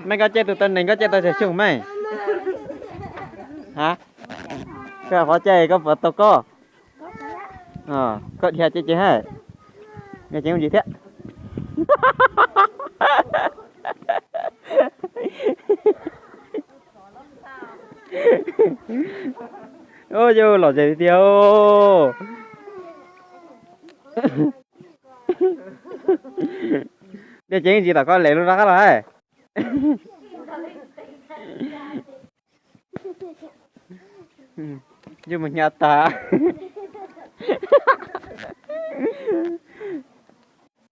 Mej, koj caij tus taw nees, koj caij tau tsawg xyoo mej? Ha? Koj qhov caij koj puas tau koj? Koj dhia ces ces hab. Dhia ces ntsis thiab. Ua yus lom zem tiag. Dhia ces ntsis tom koj lem lub rov qab los hab. Yus mus hnyav tas.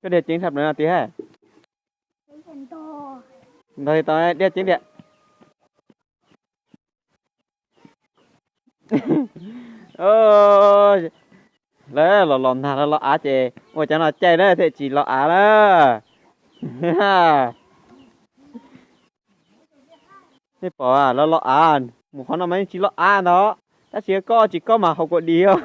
Koj dhia ceev tshaj plaws no tiag. Ntog li tau dhia ceev tiag. Lawv los los nag los los av ces ua cov no caij na thiaj tsis los av lawm. Nej pom lawv los av, mus qhov no mas yeej tsis los av ntag, tab sis koj tsis koj mas haus kua dis os.